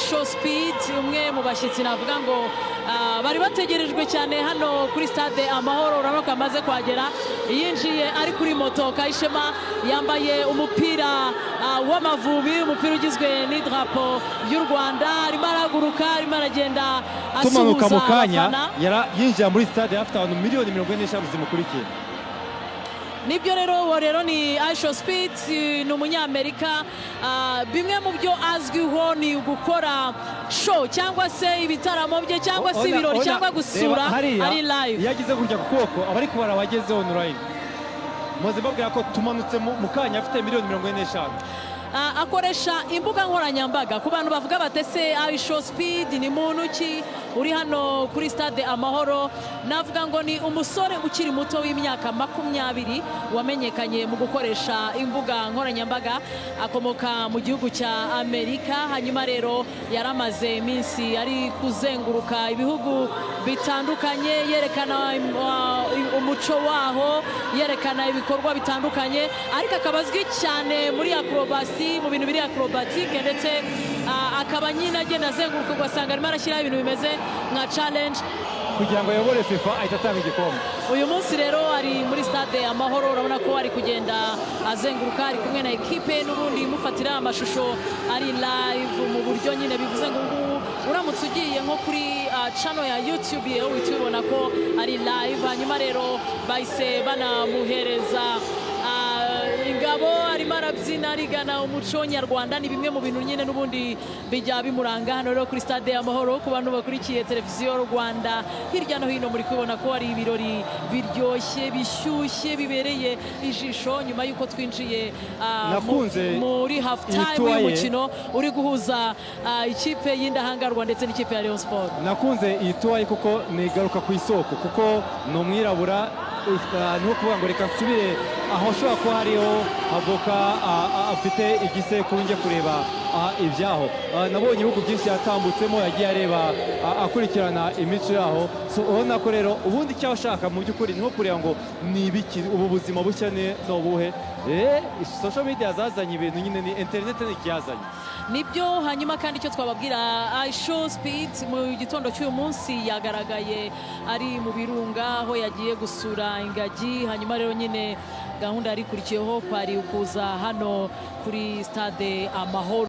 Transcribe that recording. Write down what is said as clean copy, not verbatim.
IShowSpeed, umwe mu bashyitsi navuga ngo bari bategerejwe cyane hano kuri Stade Amahoro. Urabona ko amaze kuhagera, yinjiye ari kuri moto. Kayishema yambaye umupira w'Amavubi, umupira ugizwe n'idarapo y'u Rwanda. Arimo arahaguruka, arimo aragenda Tumanuka asuhuza mu kanya abafana. Yinjira muri stade afite abantu miliyoni 45 zimukurikiye. Nibyo rero, uwo rero ni IShowSpeed, ni umunyamerika. Bimwe mu byo azwiho ni ugukora show cyangwa se ibitaramo bye cyangwa se ibirori cyangwa gusura Reba hariya, ari live. Iyo agize gutya ku kuboko, aba ari kubara abageze online. Muze mbabwira ko tumanutse mu kanya afite miliyoni 45. Akoresha imbuga nkoranyambaga. Ku bantu bavuga batese IShowSpeed ni muntu ki uri hano kuri Stade Amahoro, navuga ngo ni umusore ukiri muto w'imyaka 20 wamenyekanye mu gukoresha imbuga nkoranyambaga. Akomoka mu gihugu cya Amerika. Hanyuma rero yaramaze iminsi ari kuzenguruka ibihugu bitandukanye, yerekana umuco waho, yerekana ibikorwa bitandukanye, ariko akaba azwi cyane muri acrobatie, mu bintu biri acrobatique, ndetse akaba nyine agenda azenguruka, ugasanga arimo arashyiraho ibintu bimeze nka challenge. Kugira ngo ayobore FIFA, ahita atanga igikombe. Uyu munsi rero ari muri Stade Amahoro. Urabona ko ari kugenda azenguruka, ari kumwe na ekipe n'ubundi imufatira amashusho ari live, mu buryo nyine bivuze ngo ngubu uramutse ugiye nko kuri channel ya YouTube ye, uhita ubibona ko ari live. Hanyuma rero bahise banamuhereza ingabo, arimo arabyina arigana umuco nyarwanda. Ni bimwe mu bintu nyine n'ubundi bijya bimuranga. Hano rero kuri Stade Amahoro, ku bantu bakurikiye Televiziyo Rwanda hirya no hino, muri kubibona ko ari ibirori biryoshye, bishyushye, bibereye ijisho, nyuma y'uko twinjiye Nakunze muri half iyi time tour ye. y'umukino uri guhuza ikipe y'Indahangarwa ndetse n'ikipe ya Rayon Sport. Nakunze iyi tour ye kuko nigaruka ku isoko, kuko ni umwirabura, ni nko kuvuga ngo reka nsubire aho ashobora kuba hariho avoka, afite igisekuru, njye kureba ibyaho. Nabonye ibihugu byinshi yatambutsemo, yagiye areba, akurikirana imico yaho. So ubona ko rero ubundi icyo ashaka mu by'ukuri ni nko kureba ngo ni ibiki, ubu buzima bushya ni ubuhe. Social media zazanye ibintu nyine, ni internet ni ikiyazanye. Nibyo. Hanyuma kandi icyo twababwira, IShowSpeed mu gitondo cy'uyu munsi yagaragaye ari mu birunga, aho yagiye gusura ingagi. Hanyuma rero nyine gahunda yari ikurikiyeho kwari ukuza hano kuri Stade Amahoro.